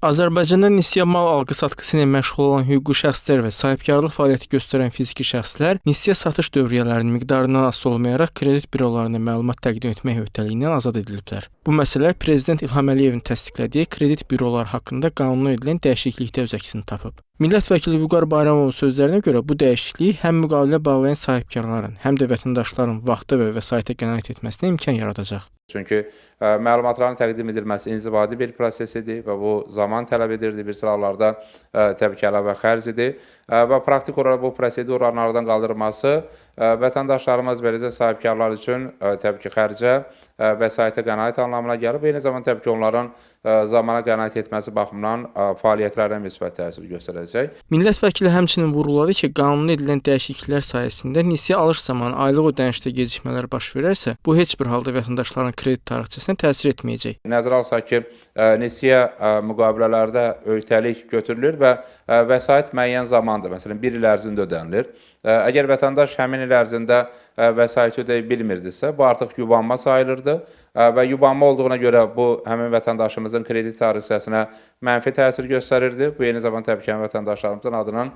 Azərbaycanda nisyə mal alqı-satqısı ilə məşğul olan hüquqi şəxslər və sahibkarlıq fəaliyyəti göstərən fiziki şəxslər nisyə satış dövriyyələrinin miqdarından asılı olmayaraq kredit bürolarına məlumat təqdim etmək öhdəliyindən azad ediliblər. Bu məsələ Prezident İlham Əliyevin təsdiqlədiyi kredit büroları haqqında qanuna edilən dəyişiklikdə öz əksini tapıb. Millət vəkili Vüqar Bayramovun sözlərinə görə bu dəyişiklik həm müqavilə bağlayan sahibkarların, həm də vətəndaşların vaxta və vəsaitə qənaət etməsinə imkan yaradacaq. Çünki məlumatların təqdim edilməsi inzibati bir proses idi və bu zaman tələb edirdi, bir sıra hallarda təbii ki, əlavə xərc idi və praktik olaraq bu prosedurların aradan qaldırılması vətəndaşlarımız, beləcə sahibkarlar üçün təbii ki, xərcə, vəsaitə qənaət anlamına gəlir və eyni zamanda təbii ki, onların zamana qənaət etməsi baxımından fəaliyyətlərinə müsbət təsir göstərəcək. Millət vəkili həmçinin vurğuladı ki, qanuna edilən dəyişikliklər sayəsində nisyə alış zamanı aylıq ödənişdə gecikmələr baş verərsə, bu heç bir halda vətəndaşların kredit tarixçəsinə təsir etməyəcək. Nəzərə alsaq ki, nisyə müqavilələrdə öhdəlik götürülür və vəsait müəyyən zamandır, məsələn, bir il ərzində ödənilir. Əgər vətəndaş həmin il ərzində vəsaiti ödəyə bilmirdisə, bu artıq yubanma sayılırdı və yubanma olduğuna görə bu həmin vətəndaşımızın kredit tarixçəsinə mənfi təsir göstərirdi. Bu eyni zamanda təbii ki, həmin vətəndaşlarımızın adının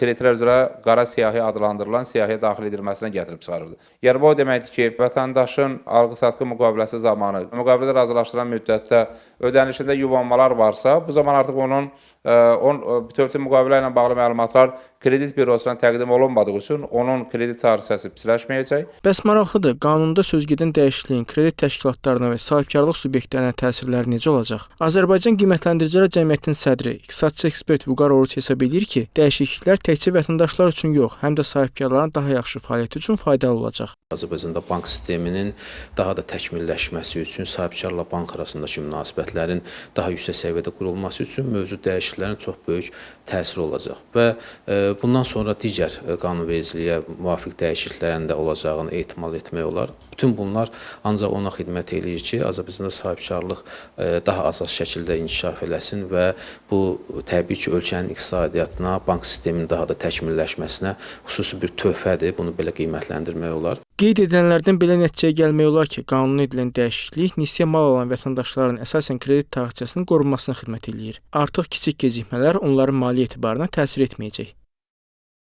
kreditlər üzrə qara siyahı adlandırılan siyahıya daxil edilməsinə gətirib çıxarırdı. Yəni bu o deməkdir ki, vətəndaşın alqı-satqı müqaviləsi zamanı müqavilədə razılaşdırılan müddətdə ödənişində yubanmalar varsa, bu zaman artıq onun bütövlükdə müqavilə ilə bağlı məlumatlar kredit bürosuna təqdim olunmadığı üçün onun kredit tarixçəsi pisləşməyəcək. Bəs maraqlıdır, qanunda söz gedən dəyişikliyin kredit təşkilatlarına və sahibkarlıq subyektlərinə təsirləri necə olacaq? Azərbaycan Qiymətləndiricilər Cəmiyyətinin sədri, iqtisadçı ekspert Vüqar Oruç hesab eləyir ki, dəyişikliklər təkcə vətəndaşlar üçün yox, həm də sahibkarların daha yaxşı fəaliyyəti üçün faydalı olacaq. Azərbaycanda bank sisteminin daha da təkmilləşməsi üçün sahibkarla bank arasındakı münasibətlərin daha yüksək səviyyədə qurulması üçün mövcud dəyişikliklərin çox böyük təsiri olacaq və bundan sonra digər qanunvericiliyə müvafiq dəyişikliklərin də olacağını ehtimal etmək olar. Bütün bunlar ancaq ona xidmət eləyir ki, Azərbaycanda sahibkarlıq daha azad şəkildə inkişaf eləsin və bu təbii ki, ölkənin iqtisadiyyatına, bank sisteminin daha da təkmilləşməsinə xüsusi bir töhfədir. Bunu belə qiymətləndirmək olar. Qeyd edilənlərdən belə nəticəyə gəlmək olar ki, qanuna edilən dəyişiklik nisyə mal alan vətəndaşların əsasən kredit tarixçəsinin qorunmasına xidmət eləyir. Artıq kiçik gecikmələr onların mali etibarına təsir etməyəcək.